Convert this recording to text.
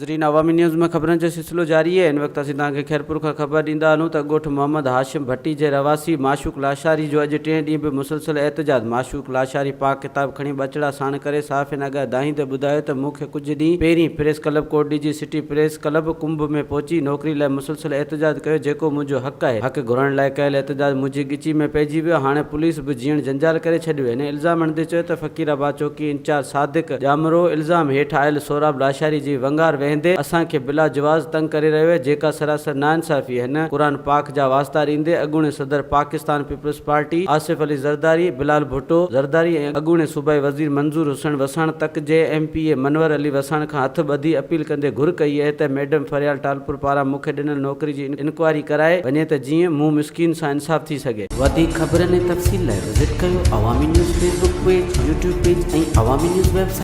ناظرين عوامي نيوز ۾ خبرن جو سلسلو جاري آهي. هن وقت اسين توهان کي خيرپور کان خبر ڏيندا هلون ته ڳوٺ محمد هاشم ڀٽي جي رهواسي معشوق لاشاري جو اڄ ٽئين ڏينهن به مسلسل احتجاج معشوق لاشاري پاڪ ڪتاب کڻي ٻچڙا ساڻ ڪري صحافين اڳيان دانهيندي ٻڌايو ته مون کي ڪجهه ڏينهن پهرين press club Kotdiji city press club ڪنب ۾ پهچي نوڪري لاء مسلسل احتجاج ڪيو جيڪو منهنجو حق آهي حق گهرڻ لاء ڪيل احتجاج منهنجي ڳچي ۾ پئجي ويو هاڻي پوليس به جيئڻ جنجال ڪري ڇڏيو هن الزام هڻندي چيو ته فقير آباد چوڪي انچارج صادق ڄامرو الزام هيٺ آيل سهراب لاشاري جي ونگار ويهندي اسان کي بلا جواز تنگ ڪري رهيو آهي جيڪا سراسر ناانصافي آهي هن قرآن پاڪ جا واسطا ڏيندي اڳوڻي صدر پاڪستان پيپلز پارٽي آصف علي زرداري، بلال ڀٽو زرداري ۽ اڳوڻي صوبائي وزير منظور حسين وساڻ تڪ جي M P A Munawar Ali Wassan کان هٿ ٻڌي اپيل ڪندي گهر ڪئي اهي ته ميڊم فريال ٽالپر پاران مون کي ڏنل نوڪري جي انڪوائري ڪرائي وڃي ته جيئن مون مسڪين سان انصاف ٿي سگهي. وڌيڪ خبرن ۽ تفصيل لاء وزٽ ڪيو Awami news Facebook page, YouTube page ۽ Awami news website.